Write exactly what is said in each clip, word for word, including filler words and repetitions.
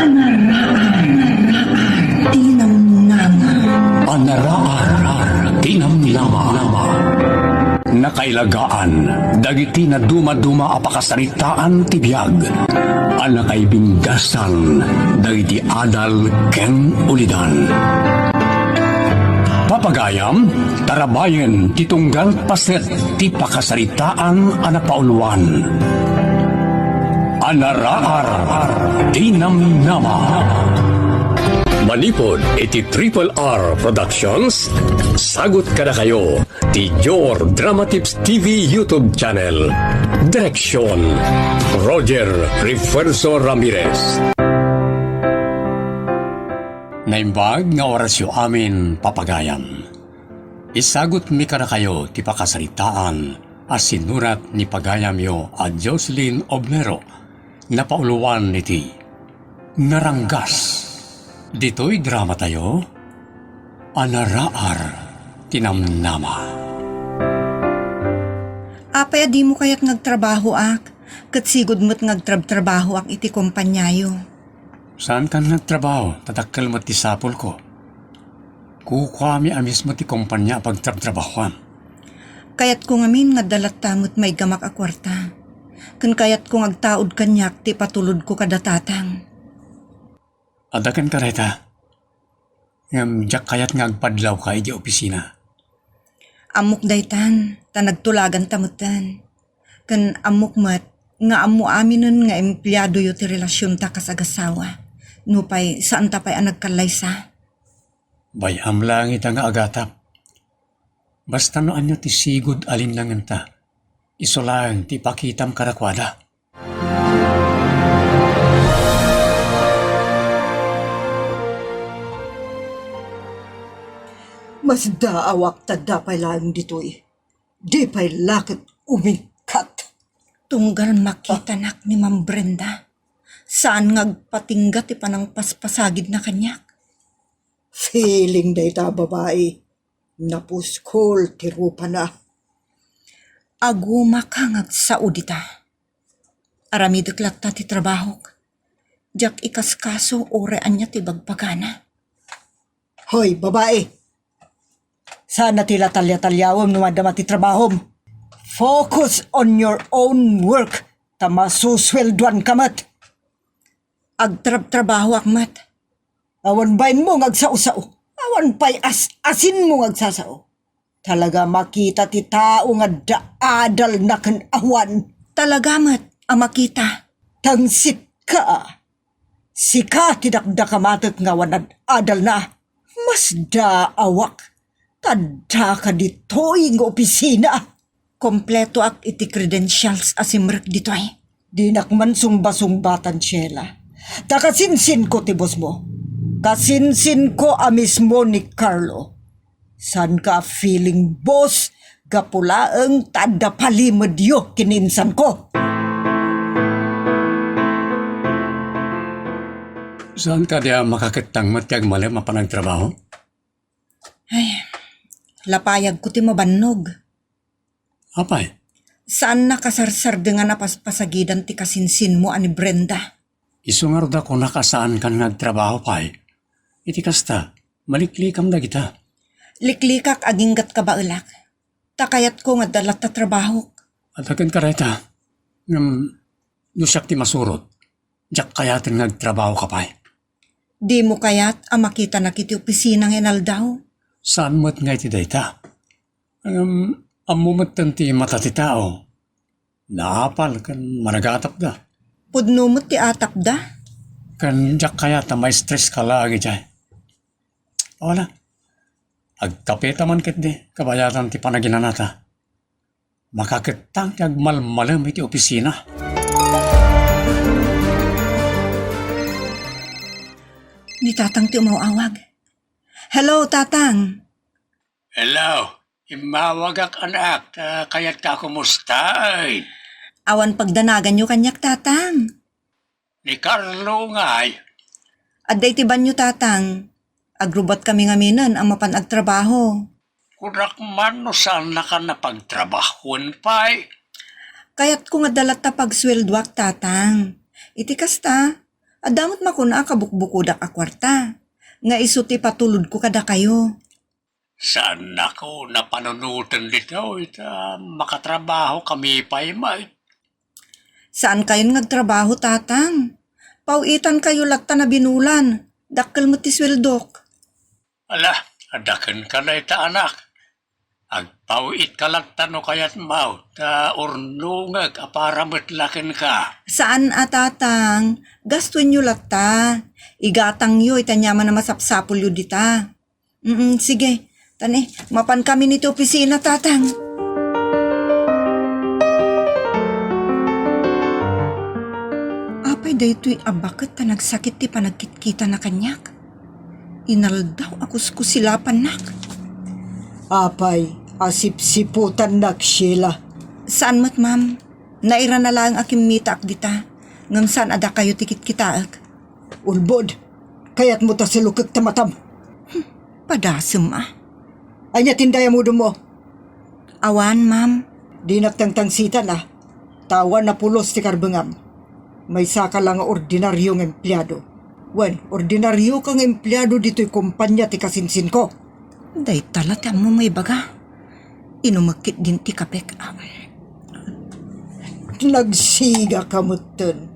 Anaraar ti namnama. Anaraar ti namnama. Nakailagaan dagiti nadumaduma a pakasaritaan ti biag a nakaibinggasan dagiti adal ken ulidan. Papagayam, tarabayen ti tunggal paset ti pakasaritaan a napauluan. Anaraar ti namnama. Manipud iti Triple R Productions, sagut kadakayo ti Jor Dramatips T V YouTube channel. Direksyon, Roger Refuerzo Ramirez. Naimbag nga orasyo amin, papagayam. Isagutmi kadakayo ti pakasaritaan a sinurat ni pagayamyo a Jocelyn Oblero, napauluan iti Naranggas. Ditoy dramatayo, Anaraar ti namnama. Apay a dimo kayat nga agtrabahoak, ket sigud met nga agtrabtrabahoak iti kompaniayo? Saankan nga agtrabaho, ta dakkel met ti sapulko. Kukuami a mismo ti kompania a pagtrabtrabahoam. Kayatko ngamin nga adda latta met maigamak a kuarta. Ken kayatko nga agtaud kaniak ti ipatulodko kada tatang. Adda kenka dayta. Ngem diak kayat nga agpadlawka idiay opisina. Ammok daytan, ta nagtulaganta metten. Ken ammok met nga ammo aminen nga empleadoyo ti relasionta kas agasawa. Nupay, saanta pay a nagkallaysa. Bay-am laeng ita nga agatap. Basta no ania ti sigud a linnangenta, isu laeng ti ipakitam kadakuada. Masdaawak ta adda pay laeng ditoy. Di pay la ket umingkat. Tunggal makitanak ni Ma'am Brenda, saan nga agpatingga ti panangpaspasagidna kaniak. Feeling dayta a babai. Napuskol ti rupana. Agumaka nga agsao dita. Aramidek latta ti trabahok. Diak ikaskaso uray ania ti ibagbagana. Hoy, babai! Sana ti la talia-taliawem no madama ti trabahom. Focus on your own work, ta masusweldoanka met. Agtrabtrabahoak met. Awan bainmo nga agsao-sao. Awan pay as-asinmo nga agsasao. Talaga makita ti tao nga adda adalna ken awan. Talaga met a makita. Tangsitka. Sika ti dakdakamatek nga awan ad-adalna. Masdaawak. Ta addaka ditoy nga opisina. Kompletoak iti credentials a simrek ditoy. Dinak man sungbasungbatan, Sheila. Ta kasinsinko ti bosmo. Kasinsinko a mismo ni Carlo. Saanka a feeling boss gapu laeng ta adda palimedyo ken ni insanko. Saan kadi a makakettang met ti agmalem a panagtrabaho? Ay, lapayagko ti mabannog. Apay? Saanna kasarsardengan a paspasagidan ti kasinsinmo a ni Brenda. Isu ngarud a kunak a saankan nga agtrabaho pay. Iti kasta, maliklikam dagita. Liklikak aginggat kabaelak. Ta kayatko nga adda latta trabahok. Adda kenka dayta. Ngem, no siak ti masurot, diak kayaten nga agtrabahoka pay. Dimo kayat a makitanak iti opisina nga inaldaw? Saan met nga iti dayta. Ngem, ammo metten ti mata ti tao. Naapal ken managatapda. Pudno met ti atapda. Ken diak kayat a ma-stress ka laeng idiay. Wala. Agkapeta man ketdi, kabayatan ti panaginanata. Makakettang ti agmalmalem iti opisina. Ni Tatang ti umaw-awag. Hello, Tatang. Hello. Immawagak, anak. Ta kayatka a kumustaay? Awan pagdanaganyo kaniak, Tatang. Ni Carlo ngay? Adda iti banio, Tatang. Agrubatkami ngaminen a mapan agtrabaho. Kunak man no saannaka a pagtrabahoen pay. Kayatko nga adda latta pagsueldoak, Tatang. Iti kasta, Adda met makuna a kabukbukodak a kuarta, nga isu ti ipatulodko kadakayo. Saannakon a panunoten ditoy ta makatrabahokami pay met. Saankayon nga agtrabaho, Tatang. Paw-itankayo latta a binulan. Dakkel met ti sueldok. Ala, adda kenka dayta, anak. Agpaw-itka latta no kayatmo, ta urnongek a para met la kenka. Saan a, Tatang. Gastuenyo latta. Igatangyo iti aniaman a masapsapulyo dita. Mm, sige. Tani, mapankamin iti opisina, Tatang. Apay daytoy a baket ta nagsakit ti panagkitkitana kaniak? Inaldaw a kuskusilapannak. Apay a sipsiputannak, Sheila? Saan met, ma'am. Nairana laeng a kimmitaak dita, ngem saan a dakayo ti kitkitaek. Ulbod, kayatmo ta salukek ta matam. Hmm, padasem a. Ania ti indayamudemmo? Awan, ma'am. Dinak tangtangsitan a. Ta awan a pulos ti karbengam. Maysaka la nga ordinario nga empleado. Wen, ordinarioka nga empleado ditoy kompania ti kasinsinko. Dayta la ti ammom nga ibaga. Inumek ketdin ti kapek. Ah. Nagsigaka metten.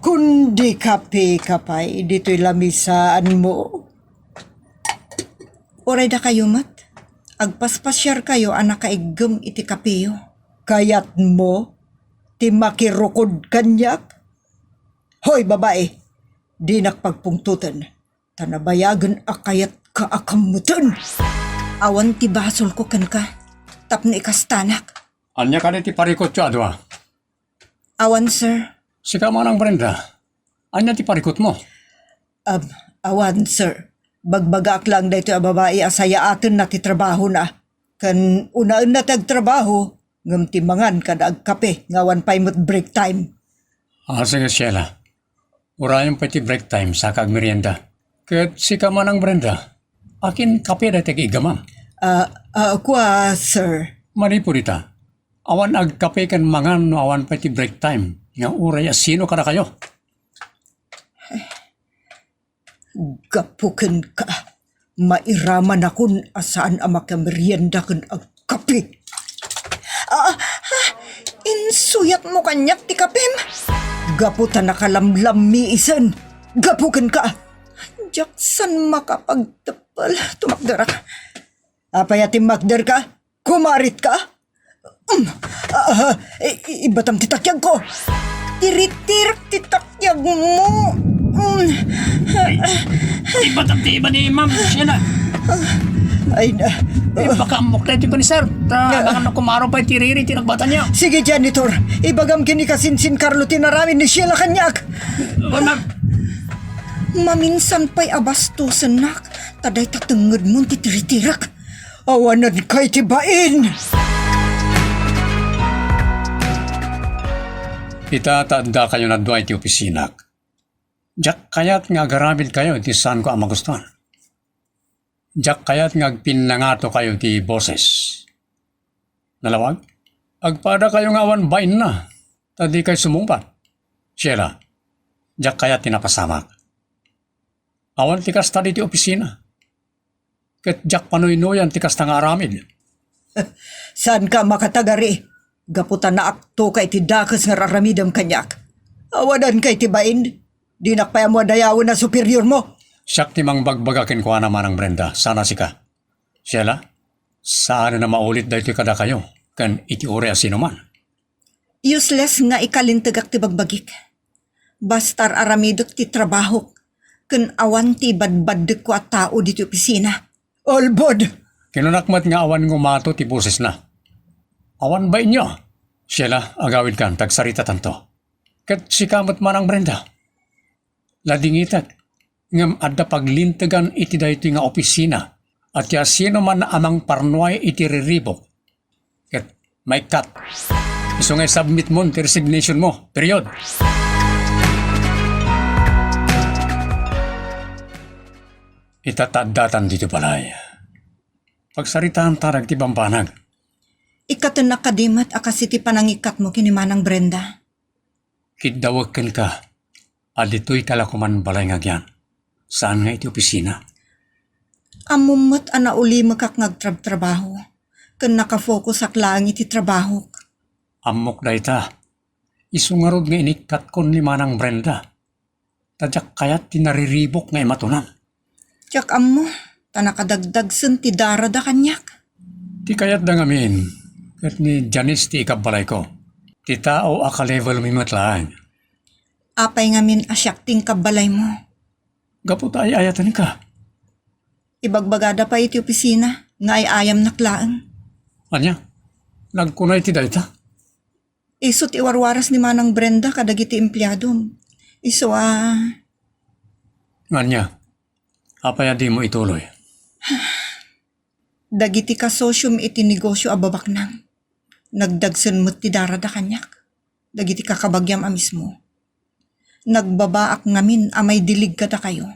Kundi kapeka pay ditoy lamisaanmo. Uray dakayo met, agpaspasiarkayo a nakaiggem iti kapeyo. Kayatmo ti makirukod kaniak? Hoy, babai, dinak pagpungtoten. Ta nabayagen a kayatka a kammeten. Awan ti basolko kenka, tapno ikastanak. Ania kadi ti parikutyo a dua? Awan, sir. Sika, Manang Brenda, ania ti parikutmo? Ab, awan, sir. Bagbagaak lang daytoy a babai a sayaatenna ti trabahona. Ken unaenna ti agtrabaho, ngem ti mangan kada agkape nga awan pay met break time. Ah, sige, Sheila. Urayen pay ti break time, saka agmerienda. Ket sika, Manang Brenda, akin kape dayta iggamam? Ah, ah, kua, sir. Manipud ita, awan agkape ken mangan no awan pay ti break time, nga uray a sino kadakayo. Gapu kenka, mairamanakon a saan a makamerienda ken agkape. Ah, ah, insuyatmo kaniak ti kapem? Gapu ta nakalamlammi isen. Gapu kenka. Diak san makapagteppel. Tumakderak. Apay a timmakderka? Kumaritka? Mm. Ah, ah, i-, i-, ibatam ti takyagko. Tiritirek ti takyagmo. Mm. Ay, ibatam ti iba ni Ma'am Sheila. Ay, na. Ay, baka ammok tayo ti kunisar. Ta, ah, nang ano kumaro pa ti riri ti nagbata niya. Sige, janitor. Ibagam ken ni Kasinsin Carlo ti naramid ni Sheila kaniak. Well, ma'am. Maminsan pay a bastosennak. Ta dayta tengngedmon ti tiritirek. Awanen kay ti bain! Ita, ta addakayon a dua iti opisinak. Diak kayat nga agaramidkayo iti saanko a magustuan. Diak kayat nga agpinnangatokayo iti boses. Nalawag? Agpadakayo nga awan bainna, ta dikay sumungbat. Sheila, diak kayat ti napasamak. Awan ti kasta ditoy opisina. Ket diak panuynoyan ti kasta nga aramid. Saanka makatagari, gapu ta naaktoka iti dakes nga raramidem kaniak. Awanen kay ti bain, dinak pay ammo a dayawen a superiormo. Siak ti mangbagbaga kenkuana, Manang Brenda, saan a sika. Sheila, saanen a maulit daytoy kadakayo, ken iti uray a sinoman. Useless nga ikalintegak ti bagbagik. Basta ar-aramidek ti trabahok, ken awan ti ibadbaddekko a tao ditoy opisina. Ulbod! Kinunak met nga awan ngumato ti bosesna. Awan bainyo. Sheila, agawidkan, tagsaritatanto. Ket sika met, Manang Brenda. Ladingitek, ngem adda paglintegan iti daytoy nga opisina, a ti asinoman a mangparnuay iti riribuk, ket maikkat. Isu nga isubmitmon ti resignation mo. Period. Ita, ta addatan ditoy balay. Pagsaritaanta dagiti bambanag. Ikkatennak kadi met a kas iti panangikkatmo ken ni Manang Brenda. Kiddawek kenka. A ditoy ka la koman balay nga agyan. Saan nga iti opisina? Ammom met a naulimekak nga agtrabtrabaho, ken nakafokusak laeng iti trabahok. Ammok dayta. Isu ngarud nga inikkatko ni Manang Brenda. Ta diak kayat ti nariribuk nga imatunam. Diak ammo, ta nakadagdagsen ti darada kaniak. Ti kayatda ngamin, ket ni Janice ti ikabbalayko. Ti tao a ka-level mi met laeng. Apay ngamin a siak ti inkabbalaymo? Gapu ta ay-ayatenka. Ibagbagada pay iti opisina nga ay-ayamnak laeng. Ania? Nagkuna iti dayta? Isu ti warwaras ni Manang Brenda kadagiti empleadom. Isu a Ania? Apay a dimo ituloy? Dagiti kasosiom iti negosio a babaknang, nagdagsen met ti darada kaniak. Dagiti kakabagiam a mismo. Nagbabaak ngamin a maidilig kadakayo.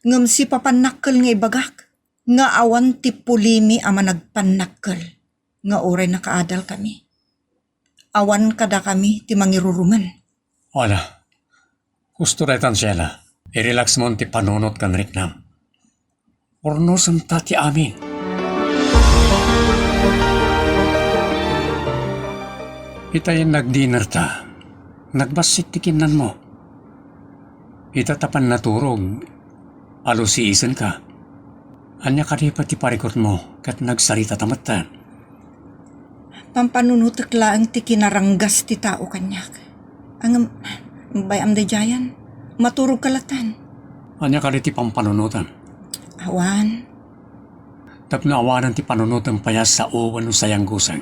Ngem sipapannakkel nga ibagak nga awan ti pulimi a managpannakkel nga uray nakaadalkami. Awan kadakami ti mangirurumen. Wala. Husto daytan, Sheila. I-relax mon ti panunot ken riknam. Urnosenta ti amin. Ita yannag-dinner ta, nagbassit ti kinnanmo. Ita ta pannaturog, alusiisenka. Ania kadi pay ti parikutmo ket nagsaritata metten? Pampanunotek laeng ti kinaranggas ti tao kaniak. Ngem, bay-am daydiayen, maturogka lattan. Ania kadi ti pampanunotem? Awan. Tapno awanen ti panunotem pay a sao wenno sayangguseng,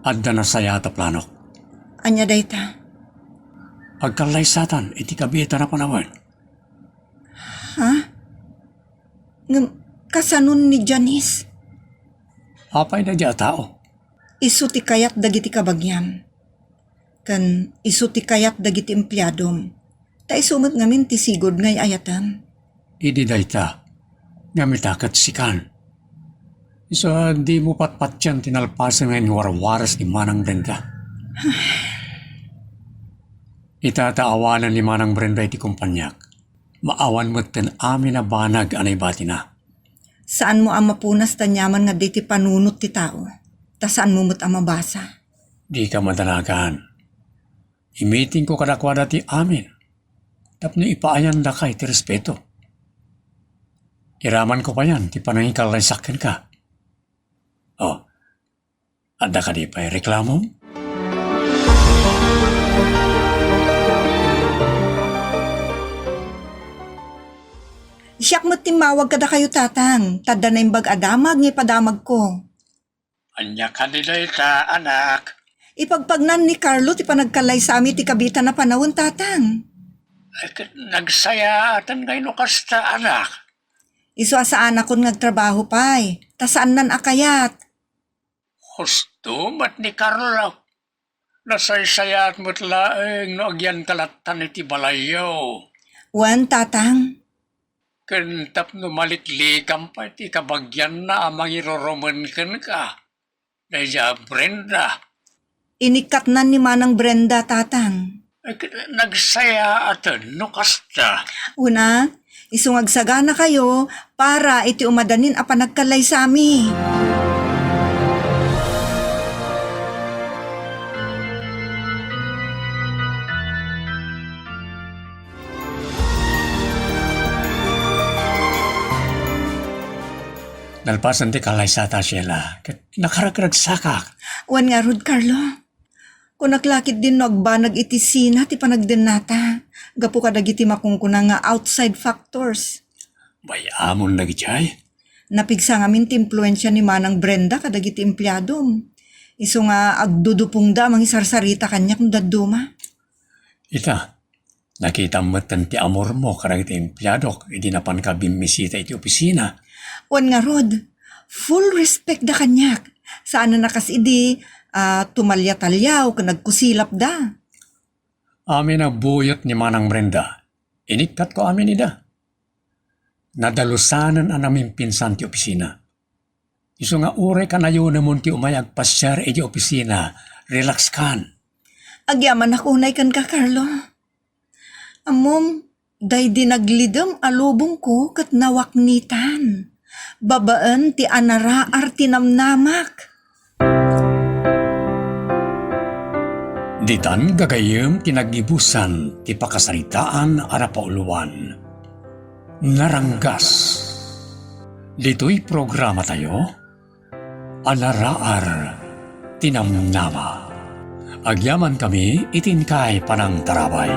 adda nasayaat a planok. Ania dayta? Agkallaysatan iti kabiitan a panawen. Ha? Ngem, kasanon ni Janice? Apay daydiay a tao? Isu ti kayat dagiti kabagiam. Ken isu ti kayat dagiti empleadom. Ta isu met ngamin ti sigud nga ay-ayatem. Idi dayta, ngem ita ket sikan. Isu a dimo patpatien ti nalpasen nga inwarwaras ni Manang Brenda. Ita ta awanen ni Manang Brenda iti kompaniak. Maawan metten amin a banag a naibatina. Saanmo a mapunas ta aniaman nga dayta ti panunot ti tao, ta saanmo met a mabasa. Dika madanagan. Imitingko kadakuada ti amin tapno ipaayandaka iti respeto. Iramanko payen ti panangikallaysakka kenka. Oh, adda kadi pay reklamom? Siak met ti immawag kadakayo, Tatang, ta adda naimbag a damag nga ipadamagko. Ania kadi dayta, anak? Ipagpagnan ni Carlo ti panagkallaysami ti kabiitan a panawen, Tatang. Ay, ket nagsayaaten ngay no kasta, anak. Isu a saanakon nga agtrabaho pay, ta saannan a kayat. Husto met ni Carlo. Nasaysayaat met laeng no agyanka lattan iti balayyo. Wen, Tatang. Ken tapno maliklikam pay ti kabagianna a mangirurumen kenka, daydiay a Brenda. Inikkatnan ni Manang Brenda, Tatang. Ay, ket nagsayaaten no kasta. Una, isu nga agsaganakayo para iti umadanin a panagkallaysami. Nalpasen ti kallaysata, Sheila, ket nakaragragsakak. Wen ngarud, Carlo. Kunak la ketdin no agbanag iti sina ti panagdennata, gapu kadagiti makunkuna nga outside factors. Bay-amon dagiti ay? Napigsa ngamin ti impluensia ni Manang Brenda kadagiti empleadom. Isu nga agdudupongda a mangisarsarita kaniak no dadduma. Ita, nakitam metten ti amormo kadagiti empleadok idi napanka bimmisita iti opisina. Wen ngarud, full respect da kaniak. Saanen a kas idi, ah, tumalia-taliaw ken nagkusilapda. Amin a buyot ni Manang Brenda. Inikkatko amin ida. Nadalusanen a namimpinsan ti opisina. Isu nga uray kanayonemon ti umay agpasiar iti opisina, relax kan. Agyamanak unay kenka, Carlo. Ammom, daydi naglidem a lubongko ket nawaknitan, babaen ti anaraar ti namnamak. Ditan gagayyem ti naggibusan ti pakasaritaan a napauluan. Naranggas. Ditoy programatayo, Anaraar ti Namnama. Agyaman kami iti inkay panangtarabay.